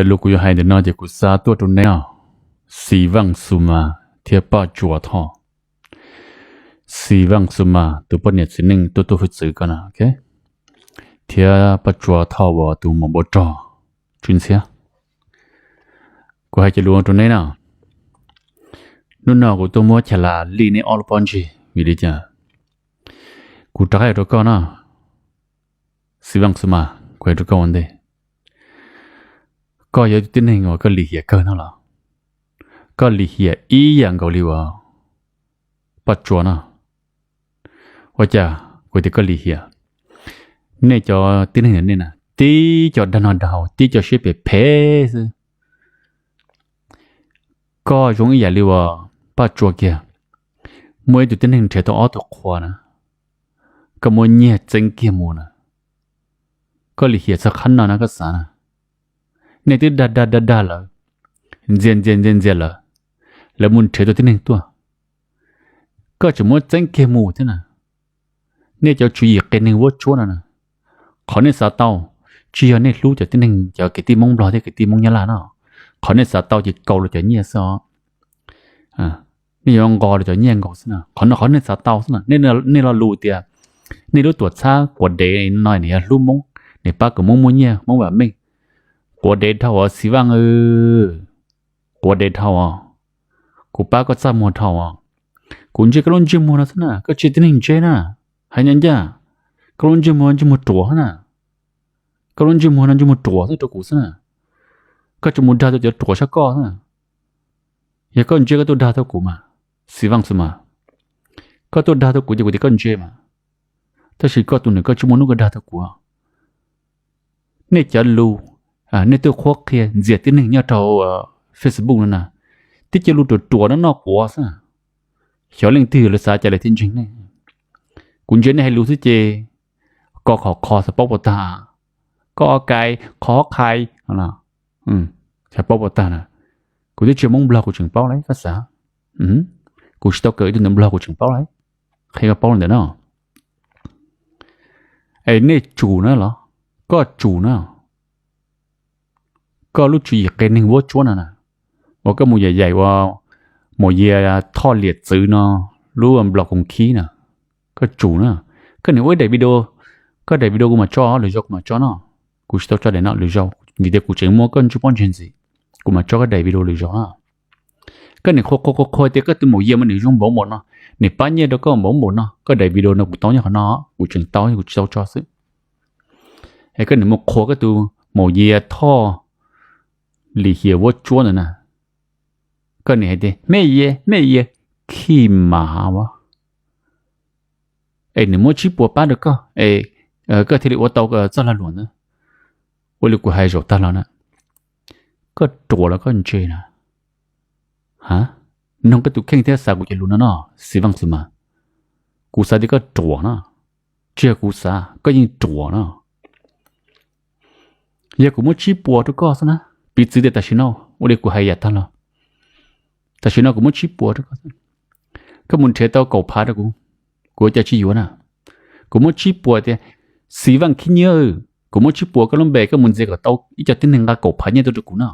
Lus kuv yuav hais ntawm no ces kuv xa tuaj rau neb no, Xis Vaj Xus Mas thiab Paj Tsua Thoj. Xis Vaj Xus Mas tus poj niam txiv neej tuaj tuaj hwj txwv ko no, thiab Paj Tsua Thoj uas tus maum npau rog tsw ntxhiab. Kuv hais cov lus rau neb na. Hnub no kuv tuaj muab chas las li neb ob lub pob ntseg vim li cas? Kuv rov qab hais rau koj na, Xis Vaj Xus Mas, kuv hais rau koj ua ntej, koj yog ib tug tib neeg uas koj lim hiam kawg no los? Koj lim hiam ib yam nkaus li uas Paj Tsua no. Ua cas kuv tias koj lim hiam? Nej cov tib neeg ntawm nej na, tib co dag noj dag haus, tib co siab phem phem xwb. Koj zoo ib yam li uas Paj Tsua kiag, muaj ib tug tib neeg nrhiav tau ob tug qhua na, koj muab nyiag txeeb kiag mus na. Koj lim hiam txog qhov no na, koj xav na? Nej twb dag dag dag dag lawv, ntxias ntxias ntxias ntxias lawv, lawv mus nrhiav tus tib neeg tuaj, koj tseem muab txeeb kiag mus thiab na. Nej cov tswv yim qias neeg vuab tsuab no na, qhov nej xav tau tsis yog nej hlub cov tib neeg, cov kwv tij Hmoob Nplog thiab kwv tij Hmoob Nyab Laj no. Qhov nej xav tau ces kaus los cov nyiaj xwb os. Nej yuav nqos los cov nyiaj nkaus xwb na. Qhov no qhov nej xav tau xwb na. Nej lo lus tias nej lub tuam txhab quav dev no nws yog hlub Hmoob, nws pab kom Hmoob muaj nyiaj, Hmoob vam meej. Quav dev dhau os Xis Vaj, quav dev dhau os. Kuv pab koj txaj muag dhau os. Kuv ntsia koj lub ntsej muag no xwb na, koj tsis yog tib neeg ntse na. Hais ncaj ncaj, koj lub ntsej muag, ntsej muag ruam xwb na. Koj lub ntsej muag no ntsej muag ruam xwb rau kuv xwb na. Koj tsuas mus dag tau cov ruam sab koj xwb na. Yog koj ntse koj tuaj dag tau kuv mas, Xis Vaj Xus Mas, koj tuaj dag tau kuv ces kuv tias koj ntse mas. Tab sis koj tus nws koj tsis muaj hnub koj dag tau kuv. Nej cov lus, nej tuaj qhuab qhia ntxias tib neeg nyob rau Facebook no na, tib co lus ruam ruam no noj quav xwb. Xyov leej twg lawv xav cas lawv thiaj ntseeg nej. Kuv ntsia nej hais lus xwb ces koj qhov qhov xav paub puas tag, koj o kais qhov qhai xav paub puas tag na. Kuv twb tsis Hmoob Nplog kuv tseem paub lawm koj xav. Kuv tsis tau kawm ib tug ntawv Nplog kuv tseem paub lawm. Qhia koj paub li ntawm no. Es nej tsum na los? Koj tsum na. Koj lub tswv yim qias neeg vuab tsuab no na, uas koj mus yaim yaim ua Maum Yia Thoj Liam Txwv no lub nplos koos khib na, koj tsum na. Koj nim ua ib daim video, koj daim video kuv mam tso, lwm zaus kuv mam tso no. Kuv tsis tau tso daim no lwm zaus vim tias kuv tseem muaj koj ntsuj pob ntseg ntxiv, kuv mam tso koj daim video lwm zaus na. Koj nim qhuas qhuas qhuas qhuas tias koj tus Maum Yia mas nws zoo npaum npaum no, nws pab nyiaj rau koj npaum npaum no, koj daim video no kuv tau nyob qhov no, kuv tseem tau, kuv tsis tau tso xwb. Es koj nim mus qhuas koj tus Maum Yia Thoj Lim Hiam vuab tsuab ntawd na, koj nim hais tias me yia me yia, khij mas a, es nws muab tsib puas pab rau koj es koj thiaj li ua tau txoj lag luam ntawd. Ua li kuv hais zaum tag los na, koj ruam los koj ntse na? Ha, noog koj tus kheej thiab xav kuv cov lus no no, Xis Vaj Xus Mas. Kuv xav tias koj ruam no, tsis yog kuv xav, koj yeej ruam no. Yog kuv muab tsib puas rau koj xwb na, piv txwv tias tam sim no, ua li kuv hais yam tag los, tam sim no kuv muab tsib puas rau koj, koj mus nrhiav tau kaum phav rau kuv, kuv ua cas tsis yuav na? Kuv muab tsib puas tias, Xis Vaj Khib Nyiab, kuv muab tsib puas koj lub npe, koj mus ntxias kom tau ib co tib neeg nqa kaum phav nyiaj tuaj rau kuv no,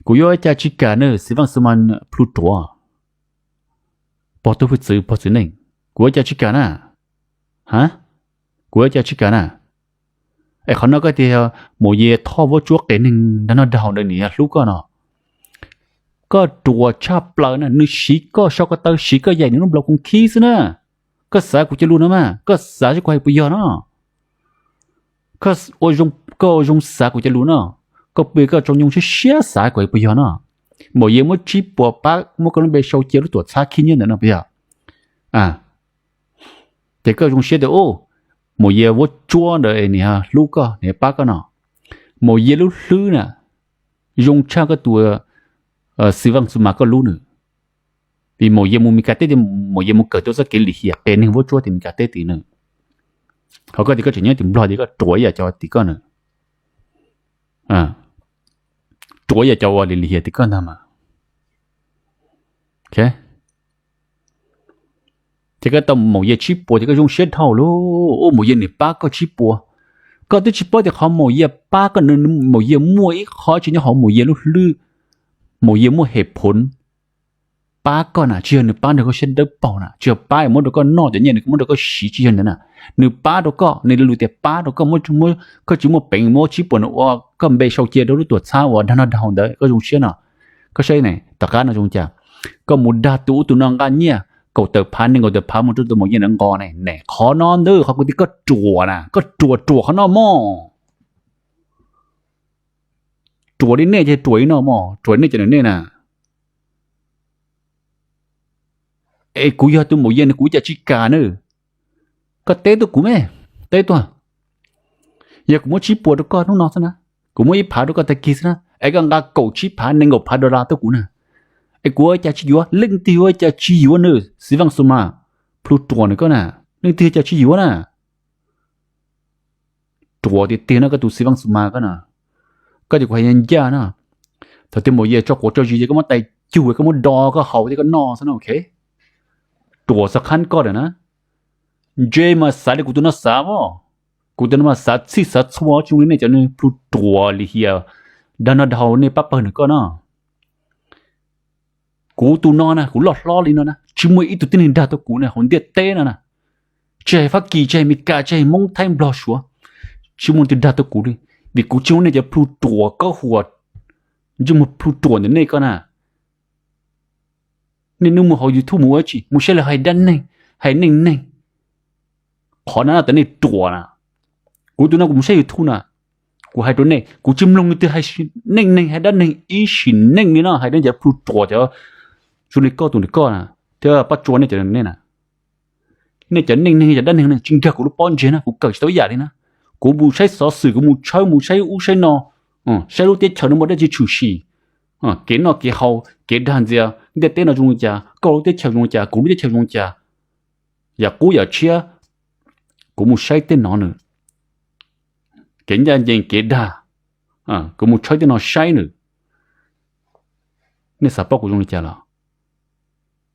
kuv yuav ua cas tsis kam na, Xis Vaj Xus Mas plhu ruam, pog tub hwj txwv pog txiv neej, kuv ua cas tsis kam na? Ha, kuv ua cas tsis kam na? Es qhov no koj tias Maum Yia Thoj vuab tsuab qias neeg dag noj dag haus ntawd nws yog hlub koj no, koj ruam tshaj plaws na. Nws siv koj sau ko taw, siv koj yaim nws lub nplos koos khib xwb na. Koj xav kuv cov lus no mas, koj xav seb kuv hais puas yog no? Koj ua zoo xav kuv cov lus no, koj pw koj tsoos nyoo siab siab xav kuv hais puas yog no? Maum Yia muab tsib puas pab muab koj lub npe sau cia lub tuam txhab khib nyiab ntawm no puas yog? Ces koj zoo siab tias, Maum Yia vuab tsuab ntawd nws hlub koj, nws pab koj no. Maum Yia lub hlwb na, zoo tshaj koj tus Xis Vaj Xus Mas koj lub nws. Vim Maum Yia mus Mes Kas teb tias, Maum Yia mus kawm tau txoj kev lim hiam qias neeg vuab tsuab tim Mes Kas teb tim nws. Ho koj tias koj tseem nyob tim Nplog tias koj ruam ib yam cov tim koj nws, ruam ib yam cov uas lim lim hiam tim koj ntag mas. Ces koj tau Maum Yia tsib puas ces koj zoo siab dhau lawm, Maum Yia nws pab koj tsib puas, Koj twb tsis paub tias qhov Maum Yias pab koj, Maum Yias muaj ib qho tsis nyob hauv Maum Yias lub hlwb, Maum Yias muaj hem phoov pab koj na, tsis yog nws pab nrog koj siab dawb paug na, tsis yog pab muab rau koj noj cov nyiaj nws muab rau koj siv, tsis yog ntawd na. Nws pab rau koj, nws lus tias pab rau koj, koj tsis muaj peev muab tsib puas nws ua koj npe sau cia rau lub tuam txhab uas dag noj dag haus ntawd, koj zoo siab no. Koj saib ne, tom qab no zoo cas, koj mus dag tus ub tus no nqa nyiaj kaum tawm phav, nees nkaum tawm phav mus rau tus Maum Yias ntawd nqos ne, ne qhov no ntawd qhov kuv tias koj ruam na, koj ruam ruam qhov no mog. Ruam li nej ces ruam li no mog, ruam li nej ces nej na. Es kuv yog tus Maum Yias nws kuv cas tsis kam na. Koj teb tuaj kuv me, teb tuaj. Yog kuv muab tsib puas rau koj hnub no xwb na, kuv muab ib phav rau koj tag kis xwb na, es koj nqa kaum tsib phav nees nkaum phav dollar tuaj kuv na, es kuv ua cas tsis yuav, leej twg ua cas tsis yuav nws, Xiv Vaj Xus Mas, plhu ruam nws koj na, leej twg ua cas tsis yuav na. Ruam tiag tiag no koj tus Xiv Vaj Xus Mas koj na. Koj ces kuv hais ncaj na, thaum twg Maum Yias tso quav tso zis ces koj muab tais cug koj muab do koj haus thiab koj noj xwb no, ok. Ruam xav qhab koj lawm na. Ntse mas xav li kuv tus no xav os. Kuv tus no mas xav txhij xav txhua tsis zoo li nej cov neeg plhu ruam lim hiam dag noj dag haus nej pab pawg nws koj no. Kuv tus no na, kuv loj hlob li no na, tsis muaj ib tug tib neeg dag tau kuv na hauv ntiaj teb no na. Tsis hais Fab Kis, tsis hais Mes Kas, tsis hais Hmoob, Thaib, Nplog, Suav, tsis muaj leej twg dag tau kuv li. Vim kuv tsis zoo nej cov plhu ruam kaub huam, ntsej muag plhu ruam ntawm nej koj na. Nej hnub mus hauv YouTube mus ua dab tsi, mus saib lawv hais dab neeg, hais neej neeg. Qhov no no tau nej ruam na. Kuv tus no kuv mus saib YouTube na, kuv hais rau nej, kuv tsis mloog leej twg hais neej neeg hais dab neeg ib sim neej li no, hais nej cov plhu ruam cov zoo li koj tus ntawm koj na, thiab Paj Tsua nej cov nej na. Nej cov neej neeg cov dab neeg no tsis nkag kuv lub pob ntseg na, kuv kawm tsis tau ib yam li na. Kuv mus saib xov xwm, kuv mus tshawb mus saib ub saib no, saib lub teb chaws no muaj dab tsi tshwm sim, kev noj kev haus, kev dag ntxias, ntiaj teb no zoo li cas, koj lub teb chaws zoo li cas, kuv lub teb chaws zoo li cas, yam qub yam tshiab, kuv mus saib tej no nws, kev ncaj ncees kev dag, kuv mus tshawb tej no saib nws. Nej xav paub kuv zoo li cas los?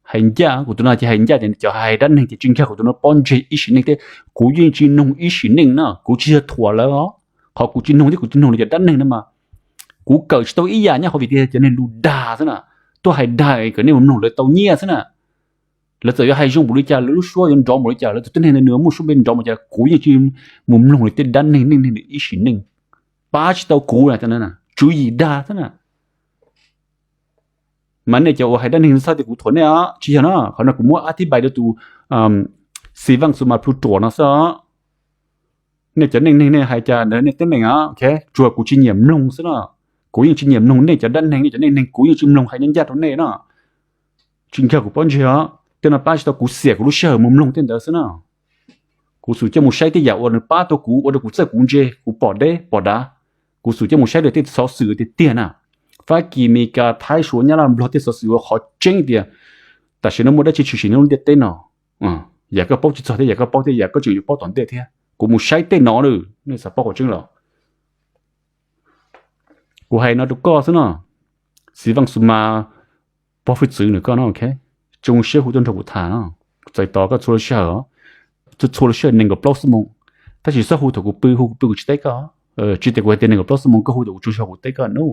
Hais ncaj, kuv tus no ces hais ncaj tias cov hais dab neeg ces tsis nkag kuv tus no pob ntseg ib sim neej thiab. Kuv yeej tsis mloog ib sim neej na, kuv tsis yog thuam lawv os. Qhov kuv tsis mloog thiab kuv tsis mloog lawv cov dab neeg no mas, kuv kawm tsis tau ib yam nyob qhov vim tias cov neeg lus dag xwb na, tuaj hais dag kom nej mus mloog lawv tau nyiaj xwb na. Lawv txawm yuav hais zoo npaum li cas, lawv lub suab yuav nrov npaum li cas, lawv tus tib neeg ntawd nws muaj suab npe nrov npaum cas, kuv yeej tsis mus mloog lawv tej dab neeg neej neeg ib sim neej. Pab tsis tau kuv na, tswv yim dag xwb na. Mas nej cov uas hais dab neeg txhob tias kuv thuam nej os, tsis yog no, qhov no kuv muab ab thib pais rau tus Xi Vaj Xu Mas plhu ruam no xwb os. Nej cov neej neeg nej hais cas ntawd nej teeb meem os, tsuas kuv tsis nyiam mloog xwb no. Kuv yeej tsis nyiam mloog nej cov dab neeg, nej cov neej neeg kuv yeej tsis mloog, hais ncaj ncaj rau nej no. Tsis nkag kuv pob ntseg os, tej no pab tsis tau kuv, xiam kuv lub sij hawm mus mloog tej ntawd xwb no. Kuv xum coj mus saib tej yam uas nws pab tau kuv, ua rau kuv txawj kuv ntse, kuv pom deb pom dav. Kuv xum coj mus saib lawv tej xov xwm tiag tiag na. Fab Kis, Mes Kas, Thaib, Suav, Nyab Laj, Nplog tej xov xwm uas qhov tseeb tias tam sim no muaj dab tsi tshwm sim nyob lub ntiaj teb no. Yam koj paub tsis txog thiab yam koj paub thiab yam koj tseem yuav paub tom ntej thiab. Kuv mus saib tej no na, nej xav paub qhov tseeb los? Kuv hais no rau koj xwb no. Xi Vaj Xu Mas, pog hwj txwv nws koj no, ok. Tsis zoo siab hu tuaj nrog kuv tham no. Txais tos koj txhua lub sij hawm, txhua lub sij hawm nees nkaum plaub xuab moos. Tab sis txhob hu thaum kuv pw, hu kuv pw kuv tsis teb koj. Tsis tias kuv hais tias nees nkaum plaub xuab moos koj hu thaum kuv tsaug zog kuv teb koj no.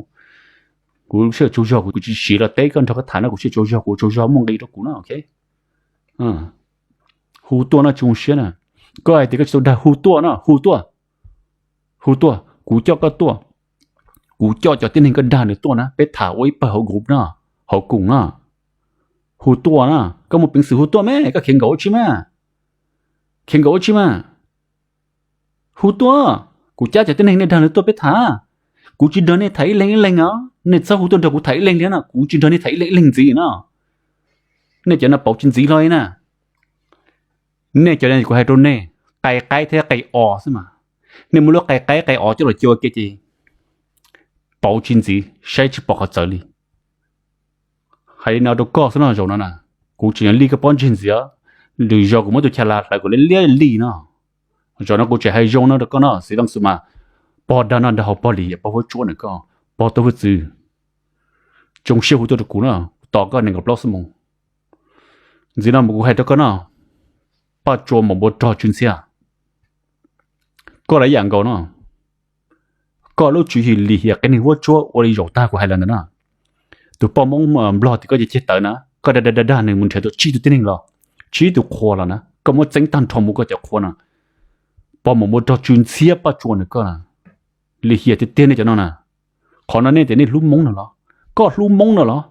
Kuv lub sij hawm tsaug zog kuv tsis siv los teb koj nrog koj tham no, kuv sij hawm tsaug zog kuv tsaug zog muaj nqi rau kuv no, ok. Hu tuaj no, tsis zoo siab na. Koj hais tias koj tsis tau dag, hu tuaj no, hu tuaj. Hu tuaj, kuv coj koj tuaj. Kuv coj cov tib neeg koj dag nws tuaj na, peb tham ua ib pawg hauv group no, hauv koom no. Hu tuaj na, koj muaj peev xwm hu tuaj me, koj khiav nkaum ua tsi mas? Khiav nkaum ua tsi mas? Hu tuaj, kuv cab cov tib neeg nej dag nws tuaj peb tham. Kuv tsis nrog nej tham ib leeg ib leeg os, nej txhob hu tuaj nrog kuv tham ib leeg li no, kuv tsis nrog nej tham ib leeg ib leeg ntxiv no. Nej cov no pauv tsis ntxiv hlo li na. Nej cov no kuv hais rau nej, qai qaib thiab qai os xwb mas. Nej muab lub qai qaib qai os coj los cua ke ces pauv tsis ntxiv, saib tsis pom qhov txawv li. Hais li no rau koj xwb no, zaum no na, kuv tseem yuav lij koj pob ntseg ntxiv, lwm zaus kuv muab tus cha la hlawv kom liab liab li no. Zaum no kuv tseem hais zoo no rau koj no, Xi Vaj Xu Mas, pog dag noj dag haus, pog lim hiam, pog huab tsuab nws koj, pog tub hwj txwv, tsis zoo siab hu tuaj rau kuv no, kuv tos koj nees nkaum plaub xuab moos. Ntxiv no mas kuv hais rau koj no, Paj Tsua Maum Npua Rog Tswv Ntxhiab, Koj lawv yam nkaus no, koj lub tswv yim lim hiam qias neeg vuab tsuab ua li zaum tag kuv hais lawm ntawd na. Tus poj Hmoob Nplog tias koj ceg ceg tawv na, koj dag dag dag dag nws mus nrhiav tau tsib tug tib neeg los, tsib tug qhua los na, koj muab txeeb tag nrho mus koj cov qhua no, pog mus npua rog tsw ntxhiab paj tsua nws koj na. Lim hiam tiag tiag nej cov no na. Qhov no nej tias nej hlub Hmoob no los? Koj hlub Hmoob no los?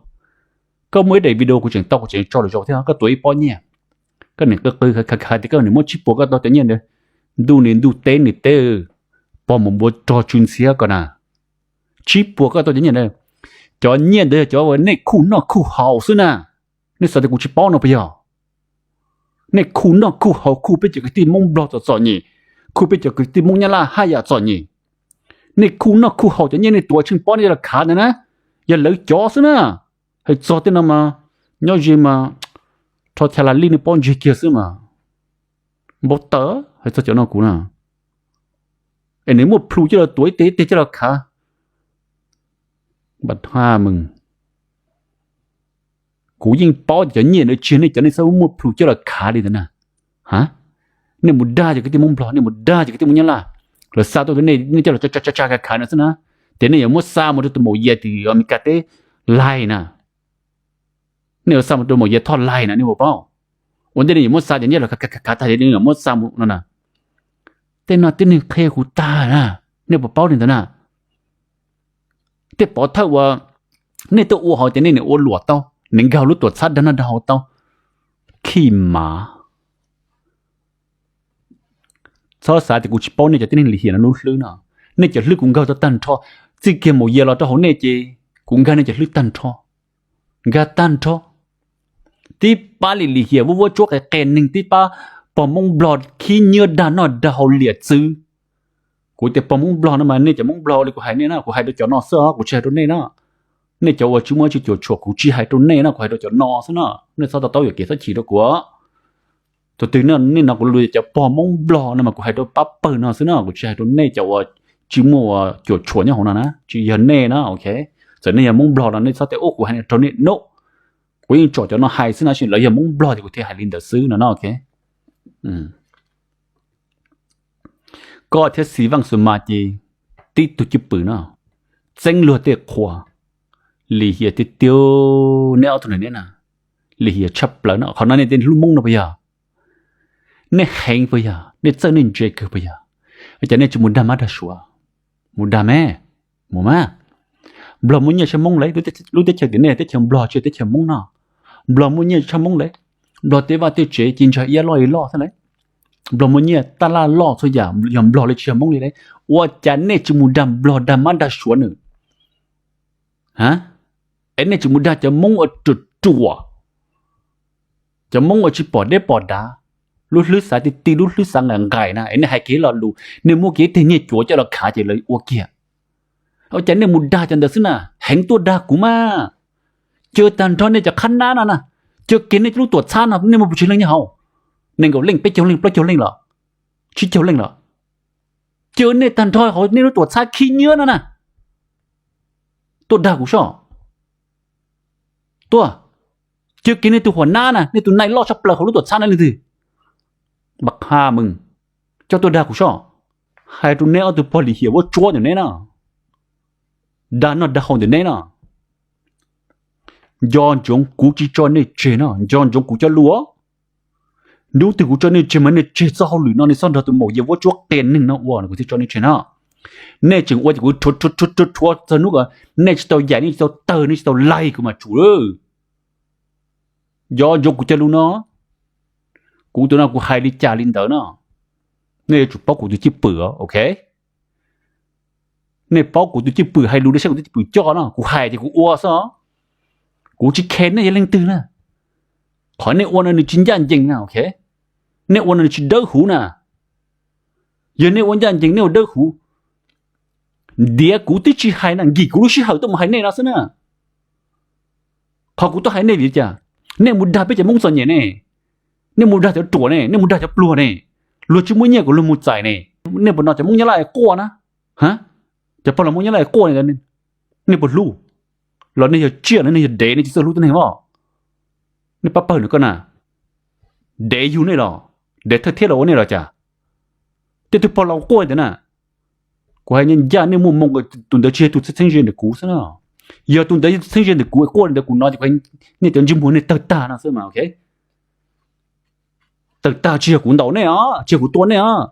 Koj muaj ib daim video kuv tseem tau kuv tseem tso lwm zaus thiab, koj tuav ib pob nyiaj, koj niam qw qw khav khav tias koj niam muab tsib puas koj tau cov nyiaj ntawd, ntuj nim ntuj teb nim teb, pog mus npua rog tsw ntxhiab koj na. Tsib puas koj tau cov nyiaj ntawd, cov nyiaj ntawd yog cov uas nej khuj noj khuj haus xwb na. Nej xav tias kuv tsis paub no puas yog? Nej khuj noj khuj haus, khuj peb cov kwv tij Hmoob Nplog txom txom nyem, khuj peb cov kwv tij Hmoob Nyab Laj haj yam txom nyem. Nej khuj noj khuj haus, cov nyiaj nej tuav tsheej pob nej coj los khav ntawd na, yog lawv cov xwb na. Hais txog tej no mas nyob ze mas rho chaw las lij nej pob ntseg kiag xwb mas. Npau taws hais txog cov no kuv na. Es nws muaj plhus coj los tuav ib teg ib teg coj los khav. Npam haj mws, kuv yeej paub tias cov nyiaj ntawd tsis yog nej cov, nej txhob muaj plhus coj los khav li ntawd na. Ha, nej mus dag cov kwv tij Hmoob Nplog, nej mus dag cov kwv tij Hmoob Nyab Laj, lawv xa tuaj rau nej, nej coj los tsa tsa tsa khav khav no xwb na. Ces nej yuav muab xa mus rau tus maum yas tim Amelikas teb laig na. Nej yuav xa mus rau maum yas Thoj laig na, nej puas paub? Ua ntej nej yuav muab xa cov nyiaj los khav khav khav tag ces nej yuav muab xa mus no na. Tej no tib neeg qhia kuv tag na, nej puas paub li ntawd na? Tej pov thawj uas nej tuaj ua hauv ces nej niam ua luam tau, nej nkag lub tuam txhab dag noj dag haus tau. Khij mas, txhob xav tias kuv tsis paub nej cov tib neeg lim hiam no lub hlwb no. Nej cov hlwb kuv nkag tau tag nrho. Txij kiag maum yas los rau hauv nej ces kuv nkag nej cov hlwb tag nrho. Nkag tag nrho. Tib pab li lim hiam vuab vuab tsuab qias qias neeg, tib pab pog Hmoob Nplog khib nyiab dag noj dag haus liam txwv. Kuv tias pog Hmoob Nplog no mas nej cov Hmoob Nplog li kuv hais nej na, kuv hais rau cov no xwb os, kuv tsis hais rau nej na. Nej cov uas tsis muaj dab tsi cuam tshuam kuv tsis hais rau nej na, kuv hais rau cov no xwb na. Nej txhob to taub yuam kev txhob chim rau kuv. Tus twg nej no kuv lus cov pog Hmoob Nplog no mas kuv hais rau pab pawg no xwb na, kuv tsis hais rau nej cov uas tsis muaj ua cuam tshuam nyob hauv no na, tsis yog nej na, ok. Txawm nej yog Hmoob Nplog no nej txhob tias ub kuv hais rau nej no. Kuv yeej tsom cov no hais xwb na, lawv yog Hmoob Nplog ces kuv thiaj hais li ntawd xwb no na, ok. Koj thiab Xi Vaj Xus Mas ces tib tug cwj pwm no, txeeb luag tej qhua, lim hiam tiag tiag neb ob tug na, neb na, lim hiam tshaj plaws no. Qhov no nej tej hlub Hmoob no puas yog? Nej heev puas yog? Nej txawj nej ntse kawg puas yog? Cas nej tsis mus dag mab dag suav? Mus dag me, mus mas. Nplog muaj nyiaj tshaj Hmoob lawm, lub teb chaws tim nej teb chaws Nplog tsis teb chaws Hmoob no. Nplog muaj nyiaj tshaj Hmoob lawm. Nplog tej vaj tej tsev ci ntsa iab loj li loj xwb lawm. Nplog muaj nyiaj taj laj loj txhua yam, yog Nplog li tsis yog Hmoob li lawm. Ua cas nej tsis mus dag Nplog dag mab dag suav nws? Es nej tsis mus dag cov Hmoob ua ruam ruam, cov Hmoob ua tsis pom deb pom dav, lub hlwb xav ti ti, lub hlwb xav nqaim nqaim na, es nej hais kiag lo lus, nej muab kiag ib teg nyiaj cuav coj los khav ces lawv ua kiag. Ua cas nej mus dag cov ntawd xwb na? Heev tuaj dag kuv mas. Caw tag nrho nej cov qhab nab no na, caw kiag nej lub tuam txhab no, nej muaj pes tsawg leej nyob hauv? Nees nkaum leej, peb caug leej, plaub caug leej los, tsib caug leej los? Caw nej tag nrho hauv nej lub tuam txhab khib nyiab no na, tuaj dag kuv sob. Tuaj, caw kiag nej tus huam nab na, nej tus nai loj tshaj plaws hauv lub tuam txhab na leej twg? Npam qha mws, coj tuaj dag kuv sob. Hais rau neb ob tug pog lim hiam vuab tsuab ntawm neb na, dag noj dag haus ntawm neb na, nco ntsoov kuv tsis tso nej tseg no, nco ntsoov kuv cov lus. Hnub twg kuv tso nej tseg mas nej tseg txoj hauj lwm no, nej txhob nrog tus maum yawg vuab tsuab qias neeg no ua, kuv thiaj tso nej tseg no. Nej tseem ua ces kuv rhuav rhuav rhuav rhuav txog hnub uas nej tsis tau yaim, nej tsis tau tawg, nej tsis tau laig kuv mas tsum. Nco ntsoov kuv cov lus no, kuv tus no kuv hais li cas li ntawd no, nej yuav tsum paub kuv tus cwj pwm, ok? Nej paub kuv tus cwj pwm hais lus li saib kuv tus cwj pwm coj no, kuv hais ces kuv ua xwb. Kuv tsis khe nej yog leej twg na. Qhov nej ua no nws tsis ncaj ncees na, ok? Nej ua no nws tsis dawb huv na. Yog nej ua ncaj ncees, nej ua dawb huv, ntiav kuv twb tsis hais na, nkim kuv lub sij hawm tuaj mus hais nej no xwb na. Qhov kuv tuaj hais nej vim li cas? Nej mus dag peb cov Hmoob txom nyem ne, nej mus dag cov ruam ne, nej mus dag cov pluag ne, luag tsis muaj nyiaj kom luag mus txais ne. Nej puas hnov cov Hmoob Nyab Laj quaj na? Cov pog los Hmoob Nyab Laj quaj, nej puas hlub? Los nej yog tsiaj los nej yog dev, nej tsis txawj hlub tib neeg os. Nej pab pawg no koj na, dev yug nej los, dev thawj thiab los ua nej los cas? Tej tug pog laus quaj ntawd na, kuv hais ncaj ncaj nej muaj moo, tus ntawd tsis yog tus txheeb ze ntawm kuv xwb na. Yog tus ntawd yog tus txheeb ze ntawm kuv quaj li ntawd kuv no ces nej cov ntsej muag nej tawg tag no xwb mas, ok. Tawg tag, tsis yog kuv ntaus nej os, tsis yog kuv tua nej os.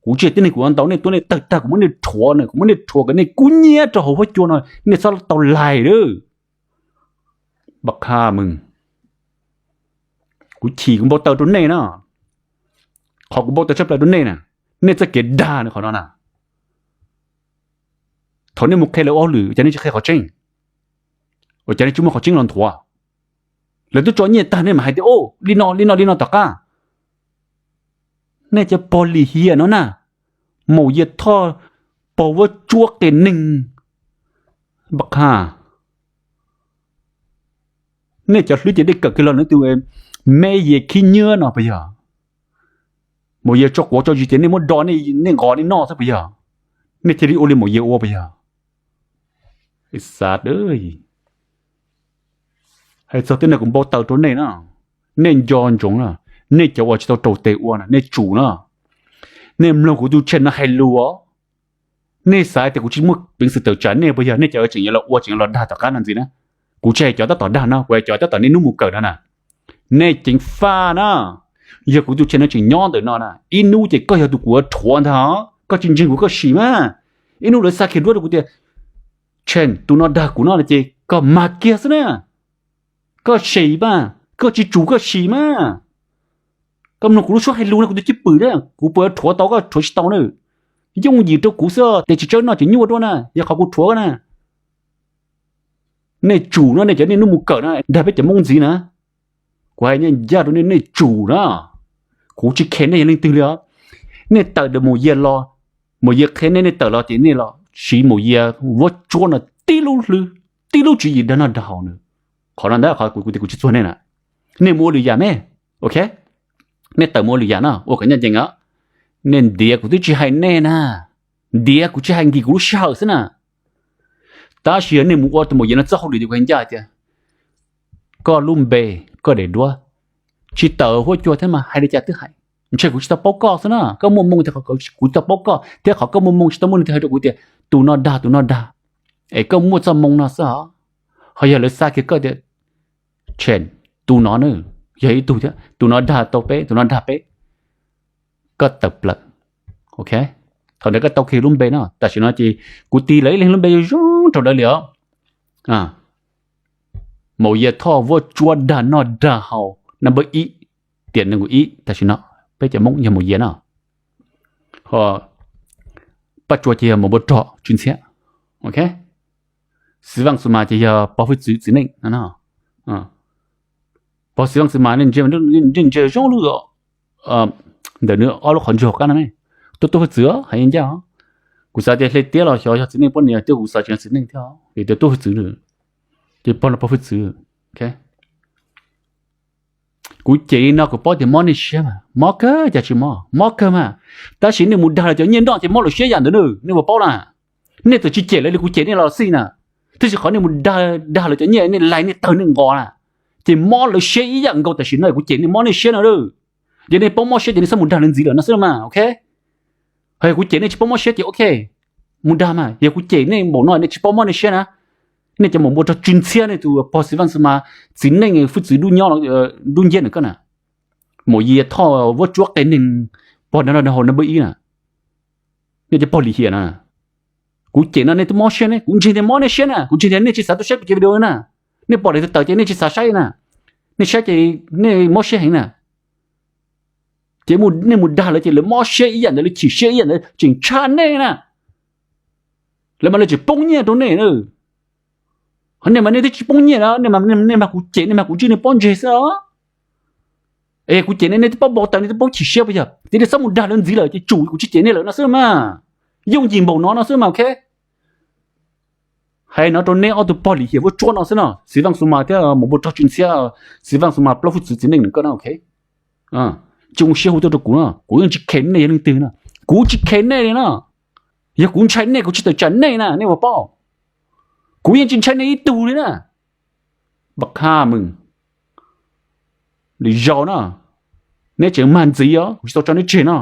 Kuv tsis yog tib neeg kuv ntaus nej tua nej tawg tag, kuv muab nej rhuav na, kuv muab nej rhuav kom nej kub hnyiab rau hauv huab cua no nej txhob tau laig lawm. Npam qha mws, kuv chim kuv npau taws rau nej na. Qhov kuv npau taws tshaj plaws rau nej na, nej txoj kev dag nws qhov no na. Thaum nej mus qhia lawv ua hauj lwm ua cas nej tsis qhia qhov tseeb? Ua cas nej tsis muaj qhov tseeb los nthuav? Lawv twb tso nyiaj tag nej mam hais tias, o, li no li no li no tom qab. Nej cov pog lim hiam no na, Maum Yia Thoj, pog vuab tsuab qias neeg, npam qha. Nej cov hlwb ces dej kawm kiag los ntawm tus me Yia Khib Nyiab no puas yog? Maum Yia tso quav tso zis ces nej muab do, nej nqos nej noj xwb puas yog? Nej thiaj li ua li Maum Yia ua puas yog? Xav, hais txog tej no kuv npau taws rau nej na. Nej nco ntsoov na, nej cov uas tsis tau raug tes ua na, nej tsum na. Nej mloog kuv tus channel no hais lus os. Nej xav tias kuv tsis muaj peev xwm tawm tsam nej puas yog? Nej cov tseem yuav los ua tseem yuav los dag tom qab no ntxiv na. Kuv tsis hais cov tab tom dag no, kuv hais cov tab tom niaj hnub mus kawm no na. Nej ceev faj na. Yog kuv tus channel no tseem nyob ntawm no na, ib hnub ces koj yog tus kuv yuav rhuav ntag os. Koj tsis ntseeg kuv koj sim mas. Ib hnub lawv xa kiag duab rau kuv tias, Tseem, tus no dag kuv no ces koj mag kiag xwb na. Koj sim mas, koj tsis tsum koj sim mas. Koj mloog kuv lub suab hais lus no kuv tus cwj pwm na, kuv puas yuav rhuav tau koj rhuav tsis tau na. Yooj yim rau kuv xwb, tes tsis tsawb noj tsis nyuaj dua na, yog qhov kuv rhuav na. Nej tsum no, nej cov niaj hnub mus kawm na, dag peb cov Hmoob ntxiv na. Kuv hais ncaj ncaj rau nej, nej tsum na. Kuv tsis khe nej yog leej twg li os. Nej tawm ntawm Maum Yia los, Maum Yia qhia nej, nej tawm los ces nej los siv Maum Yia vuab tsuab no tib lub hlwb, tib lub tswv yim dag noj dag haus na. Qhov no ntag qhov kuv tias kuv tsis txuag nej na. Nej mus ua lwm yam me, ok. Nej tawm mus ua lwm yam no ua kom ncaj ncees os. Nej ntiav kuv twb tsis hais nej na. Ntiav kuv tsis hais, nkim kuv lub sij hawm xwb na. Tab sis yog nej mus ua tus Maum Yia no txoj hauj lwm ces kuv hais ncaj tias, koj lub npe, koj daim duab tsis tawm huab cua thiab mas hais li cas twb hais. Ntshe kuv tsis tau paub koj xwb na, koj muaj moo tias kuv tsis tau paub koj thiab qhov koj muaj moo tsis tau muaj leej twg hais rau kuv tias tus no dag tus no dag, es koj muaj txoj moo no xwb os. Ho yog lawv xa kiag koj tias, Tseem, tus no na, yog ib tug thiab, tus no dag tau peb, tus no dag peb, koj tawm plaws, ok. Thaum ntawd koj tau kiag lub npe no. Tam sim no ces kuv tis lawv ib leeg lub npe zoo zoo rau lawv li os. Maum Yia Thoj vuab tsuab dag noj dag haus number ib, tiam nees nkaum ib tam sim no, peb cov Hmoob yog Maum Yia no. Ho Paj Tsua ces yog Maum Npua Rog Tswv Ntxhiab, ok. Xiv Vaj Xu Mas ces yog pog Fwj Txwv txiv neej no. Pog Xiv Vaj Xu Mas nej ntsia zoo lub, ntawm nws ob lub qhov ntswg hauv qab no ne, tuaj tuaj Fwj Txwv hais ncaj os. Kuv xav tias hle tiab los xyov yog txiv neej poj niam, twb kuv xav tseem yog txiv neej thiab, vim tias tuaj Fwj Txwv, ces pog no pog Fwj Txwv. Kuv cem li no kuv paub tias mob nej siab mas, mob kawg cas tsis mob, mob kawg mas. Tab sis nej mus dag lawv cov nyiaj nroj ces mob lawv siab yam ntawd na, nej puas paub na? Nej txawm tsis cem lawv li kuv cem nej los xij na, tab sis qhov nej mus dag, dag lawv cov nyiaj, nej laig nej tawg nej nqos na, ces mob lawv siab ib yam nkaus tam sim no kuv cem nej mob nej siab no. Yog nej paub mob siab ces nej txhob mus dag lawv ntxiv lawm no xwb mas, ok. Ho yog kuv cem nej tsis paub mob siab ces ok, mus dag mas. Yog kuv cem nej npaum no nej tsis paub mob nej siab na, nej cov Maum Npua Rog Tswv Ntxhiab, nej tus pog Xiv Vaj Xu Mas txiv neej Fwj Txwv dub nyob, dub nciab na koj na, Maum Yia Thoj vuab tsuab qias neeg, pog dag noj dag haus number ib na, nej cov pog lim hiam na. Kuv cem no nej twb mob siab ne, kuv ntseeg tias mob nej siab na, kuv ntseeg tias nej tsis xav tuaj saib kuv cov video na. Nej pom daim tawm ces nej tsis xav saib na, nej saib ces nej mob siab heev na. Ces nej mus dag lawv ces lawv mob siab ib yam ntawd, lawv chim siab ib yam ntawd, tseem tshaj nej na. Lawv mas lawv tseem poob nyiaj rau nej na. Nej mas nej twb tsis poob nyiaj na, nej mas kuv cem, nej mas kuv ntswj nej pob ntseg xwb os. Es kuv cem nej, nej twb paub npau taws, nej twb paub chim siab puas yog? Ces nej txhob mus dag lawv ntxiv lawm ces tsum kuv tsis cem nej lawm no xwb mas. Yooj yim npaum no no xwb mas, ok. Hais no rau neb ob tug pog lim hiam vuab tsuab no xwb no, Xiv Vaj Xu Mas thiab Maum Npua Rog Tswv Ntxhiab, Xiv Vaj Xu Mas plaub Fwj Txwv txiv neej nws koj na, ok. Tsis ua siab hu tuaj rau kuv no, kuv yeej tsis khe nej yog leej twg no, kuv tsis khe nej li no. Yog kuv ntshai nej kuv tsis tawm tsam nej na, nej puas paub? Kuv yeej tsis ntshai nej ib tug li na. Npam qha mws, lwm zaus na, neb tseem mag ntxiv os, kuv tsis tau tso neb tseg no.